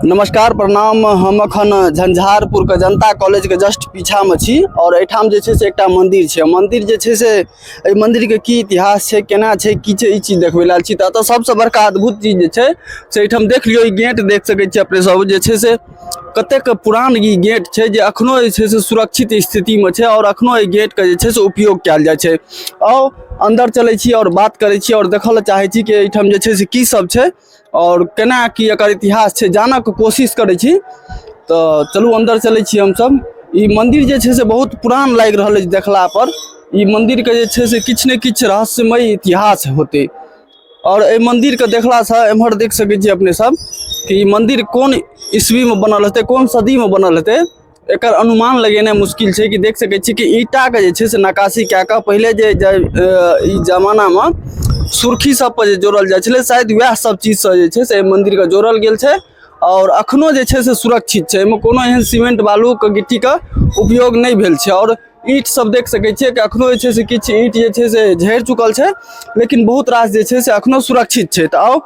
नमस्कार प्रणाम। हम अखन झंझारपुरके जनता कॉलेजके जस्ट पीछामे छी आओर एहिठाम जे छै से एकटा मन्दिर छै। मन्दिर जे छै से एहि मन्दिरके की इतिहास छै, केना छै, की छै, ई चीज देखबै लए आयल छी। तऽ एतऽ सबसँ बड़का अद्भुत चीज जे छै से एहिठाम देख लियौ, ई गेट देख सकै छियै अपने सब, जे छै से कतेक पुरान ई गेट छै जे अखनो जे छै से सुरक्षित स्थितिमे छै आओर अखनो एहि गेटके जे छै से उपयोग कयल जाइ छै। आउ अन्दर चलै छी आओर बात करै छी आओर देखऽ लए चाहै छी कि एहिठाम जे छै से की सब छै आओर केना की एकर इतिहास छै, जानऽके कोशिश करै छी। तऽ चलू अन्दर चलै छी हमसब। ई मन्दिर जे छै से बहुत पुरान लागि रहल अछि देखलापर। ई मन्दिरके जे छै से किछु ने किछु रहस्यमय इतिहास होतै। आओर एहि मन्दिरके देखलासँ एम्हर देख सकै छी अपने सब कि ई मन्दिर कोन ईस्वीमे बनल हेतै, कोन सदीमे बनल हेतै, एकर अनुमान लगेनाइ मुश्किल छै। कि देख सकै छी कि ईंटाके जे छै से नक्काशी कए कऽ पहिले जे ई जमानामे सुर्खी सब पर जे जोड़ल जाइ छलै, शायद वएह सब चीजसँ जे छै से एहि मन्दिरके जोड़ल गेल छै आओर अखनो जे छै से सुरक्षित छै। एहिमे कोनो एहन सीमेंट बालूके गिट्टीके उपयोग नहि भेल छै। आओर ईंट सब देख सकै छियै कि अखनो जे छै से किछु ईंट जे छै से झड़ि चुकल छै, लेकिन बहुत रास जे छै से अखनो सुरक्षित छै। तऽ आउ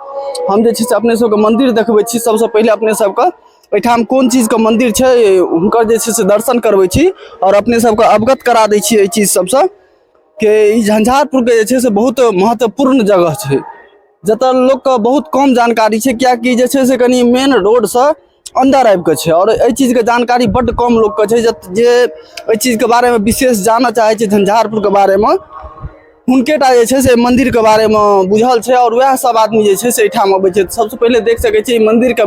हम जे छै से अपने सबके मन्दिर देखबै छी। सबसँ पहिले अपने सबके एहिठाम कोन चीजके मन्दिर छै हुनकर जे छै से दर्शन करबै छी आओर अपने सबके अवगत करा दै छी एहि चीज सबसँ कि ई झंझारपुरके जे छै से बहुत महत्वपूर्ण जगह छै, जतऽ लोकके बहुत कम जानकारी छै, किएकि जे छै से कनि मेन रोडसँ अन्दर आबि कऽ छै आओर एहि चीजके जानकारी बड्ड कम लोकके छै। जे एहि चीजके बारेमे विशेष जानऽ चाहै छै झंझारपुरके बारेमे, हुनके टा जे छै से मन्दिरके बारेमे बुझल छै आओर वएह सब आदमी जे छै से एहिठाम अबै छै। सबसँ पहिले देख सकै छी मन्दिरके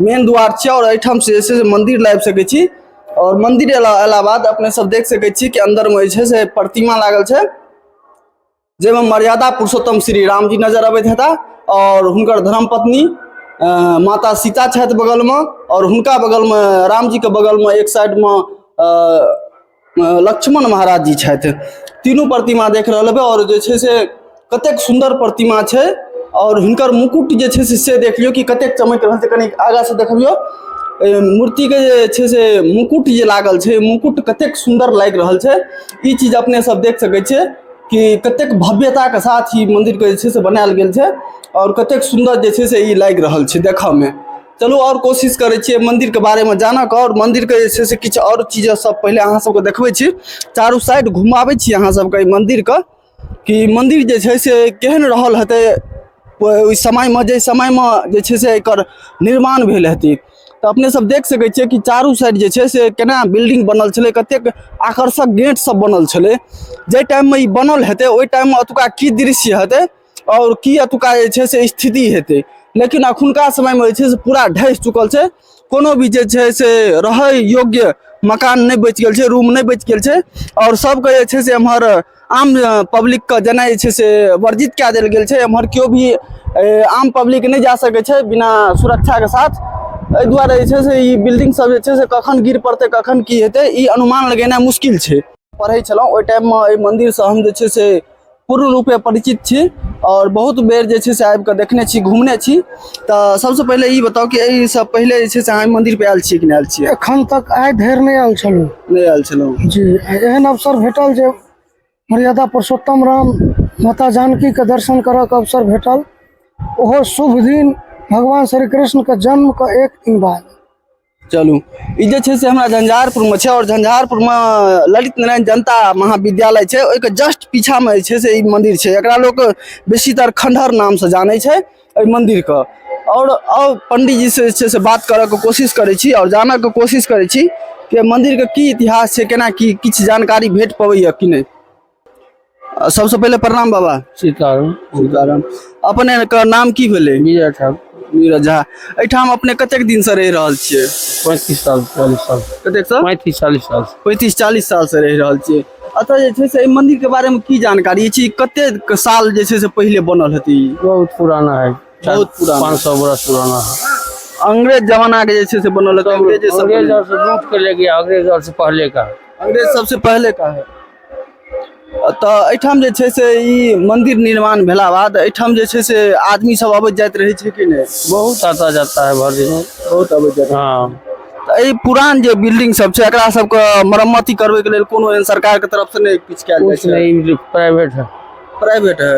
मेन द्वार छै आओर एहिठाम से जे छै से मन्दिर लाबि सकै छी। आओर मन्दिर अयला बाद अपने सब देख सकै छी कि अन्दरमे जे छै से प्रतिमा लागल छै, जाहिमे मर्यादा पुरुषोत्तम श्री रामजी नजर अबैत हेता आओर हुनकर धर्मपत्नी माता सीता छथि बगलमे आओर हुनका बगलमे, रामजीके बगलमे एक साइडमे लक्ष्मण महाराज जी छथि। तीनू प्रतिमा देख रहल हेबै आओर जे छै से कतेक सुन्दर प्रतिमा छै। आओर हिनकर मुकुट जे छै से देख लियौ कि कतेक चमकि रहल छै। कनि आगाँसँ देखबियौ, मूर्तिके जे छै से मुकुट जे लागल छै, मुकुट कतेक सुन्दर लागि रहल छै। ई चीज अपने सब देख सकै छियै कि कतेक भव्यताके साथ ई मन्दिरके जे छै से बनायल गेल छै आओर कतेक सुन्दर जे छै से ई लागि रहल छै देखऽमे। चलू आओर कोशिश करै छियै मन्दिरके बारेमे जानऽके आओर मन्दिरके जे छै से किछु आओर चीज सब पहिले अहाँ सबके देखबै छी। चारू साइड घुमाबै छी अहाँ सबके एहि मन्दिरके कि मन्दिर जे छै से केहन रहल हेतै ओहि समयमे, जाहि समयमे जे छै से एकर निर्माण भेल हेतै। तऽ अपने सब देख सकै छियै कि चारू साइड जे छै से केना बिल्डिंग बनल छलै, कतेक आकर्षक गेट सब बनल छलै। जाहि टाइममे ई बनल हेतै ओहि टाइममे ओतुका की दृश्य हेतै आओर की एतुका जे छै से स्थिति हेतै। लेकिन अखुनका समयमे जे छै से पूरा ढहि चुकल छै। कोनो भी जे छै से रहै योग्य मकान नहि बचि गेल छै, रूम नहि बचि गेल छै आओर सबके जे छै से एम्हर आम पब्लिकके जेनाइ जे छै से वर्जित कए देल गेल छै। एम्हर केओ भी आम पब्लिक नहि जा सकै छै बिना सुरक्षाके साथ। एहि दुआरे जे छै से ई बिल्डिंग सब जे छै से कखन गिर पड़तै, कखन की हेतै, ई अनुमान लगेनाइ मुश्किल छै। पढ़ै छलहुँ ओहि टाइममे एहि मन्दिरसँ हम जे छै से पूर्ण रूपे परिचित छी आओर बहुत बेर जे छै से आबि कऽ देखने छी, घुमने छी। तऽ सबसँ पहिले ई बताउ कि एहिसँ पहिले जे छै से अहाँ एहि मन्दिर पर आयल छियै कि नहि आयल छियै? एखन तक आइ धरि नहि आयल छलहुँ। नहि आयल छलहुँ। जी, एहन अवसर भेटल जे मर्यादा पुरुषोत्तम राम माता जानकीके दर्शन करऽके अवसर भेटल, ओहो शुभ दिन भगवान श्री कृष्णके जन्मके एक दिन बाद। चलू, ई जे छै से हमरा झंझारपुरमे छै आओर झंझारपुरमे ललित नारायण जनता महाविद्यालय छै, ओहिके जस्ट पीछामे जे छै से ई मन्दिर छै। एकरा लोक बेसीतर खण्डहर नामसँ जानै छै एहि मन्दिरके। आओर आउ पंडीजीसँ जे छै से बात करऽके कोशिश करै छी आओर जानऽके कोशिश करै छी कि मन्दिरके की इतिहास छै, केना की किछु जानकारी भेट पबैए कि नहि। सबसँ पहिले प्रणाम बाबा। सीताराम। सीताराम। अपने के नाम की भेलै? विजय ठाकुर। नीरज झा। एहिठाम अपने कतेक दिन से रहि रहल छियै? 35 साल, 40 साल। कतेक साल? 35-40 साल। 35-40 साल से रहि रहल छियै। एतऽ जे छै से एहि मंदिर के बारे में की जानकारी अछि? कतेक साल जे छै से पहिले बनल हेतै ई? बहुत पुराना है। बहुत पुराना। 500 बरस पुराना है। अंग्रेज जमाना के जे छै से बनल हेतै, अंग्रेजे सब अंग्रेज और से लूट के ले गया, अंग्रेज और से पहले का। अंग्रेज सबसे पहले का है। तऽ एहिठाम जे छै से ई मंदिर निर्माण भेला बाद एहिठाम जे छै से आदमी सब अबैत जाइत रहै छै कि नहि? बहुत आता जाता है भर दिन। बहुत अबैत जाइत। तऽ एहि पुरान जे बिल्डिंग सब छै एकरा सबके मरम्मती करबै के लेल कोनो एहन सरकार के तरफ से नहि किछु कयल जाइ कुछ छै? नहीं, प्राइवेट है। प्राइवेट है।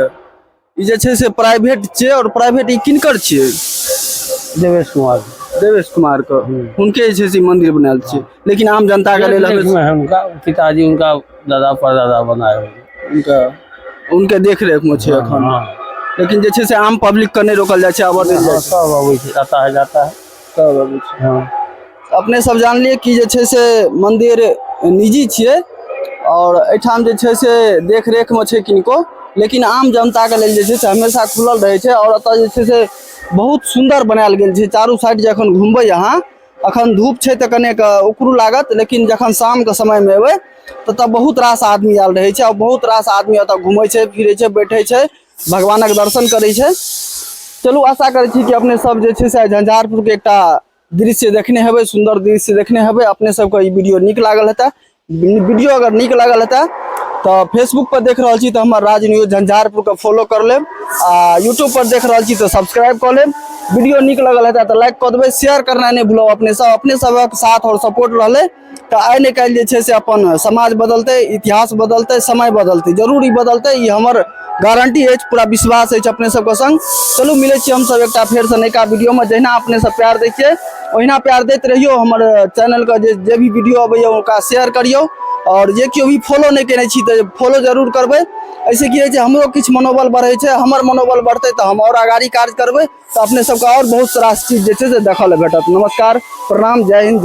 ई जे छै से प्राइवेट छै। आओर प्राइवेट ई किनकर छियै? देवेश कुमार। देवेश कुमार के हुनके जे छै से ई मंदिर बनायल छै, लेकिन आम जनता के लेल देख में है उनका पिताजी, उनका दादा परदादा बनाए हुए। हुनका उनके देख रेख मे छै एखन। हाँ। लेकिन जे छै से आम पब्लिक के नहि रोकल जाइ छै, आबऽ देल जाइ छै? सब अबै छै, आता है जाता है। सब अबै छै। हाँ। अपने सब जानलियै कि जे छै से मंदिर निजी छियै आओर एहिठाम जे छै से देख रेख मे छै किनको, लेकिन आम जनता के लेल जे छै से हमेशा खुलल रहै छै। आओर एतऽ जे छै से बहुत सुन्दर बनायल गेल छै। चारू साइड जखन घुमबै अहाँ, अखन धूप छै तऽ कनेक उकड़ू लागत, लेकिन जखन शामके समयमे एबै तऽ तब बहुत रास आदमी आयल रहै छै आओर बहुत रास आदमी एतऽ घुमै छै, फिरै छै, बैठै छै, भगवानक दर्शन करै छै। चलू, आशा करै छी कि अपने सब जे छै से झंझारपुरके एकटा दृश्य देखने हेबै, सुन्दर दृश्य देखने हेबै। अपने सबके ई वीडियो नीक लागल हेतै। वीडियो अगर नीक लागल हेतै तऽ फेसबुक पर देख रहल छी तऽ हमर राज न्यूज झंझारपुरके फॉलो कर लेब, आ यूट्यूब पर देख रहल छी तऽ सब्सक्राइब कऽ लेब। वीडियो नीक लगल हेतै तऽ लाइक कऽ देबै, शेयर करनाइ नहि भूलब। अपने सब अपने सबक साथ आओर सपोर्ट रहलै तऽ आइ ने काल्हि जे छै से अपन समाज बदलतै, इतिहास बदलतै, समय बदलतै, जरूर ई बदलतै, ई हमर गारंटी अछि, पूरा विश्वास अछि अपने सबके संग। चलू, मिलै छी हमसब एकटा फेरसँ नयका वीडियोमे। जहिना अपने सब प्यार दै छियै ओहिना प्यार दैत रहियौ। हमर चैनलके जे जे भी वीडियो अबैए हुनका शेयर करियौ, आओर जे केओ भी फॉलो नहि केने छी तऽ फॉलो जरूर करबै। एहिसँ की होइ छै, हमरो किछु मनोबल बढ़ै छै। हमर मनोबल बढ़तै तऽ हम आओर अगाड़ी कार्य करबै, तऽ अपने सबके आओर बहुत रास चीज जे छै से देखऽ लए भेटत। नमस्कार, प्रणाम, जय हिन्द।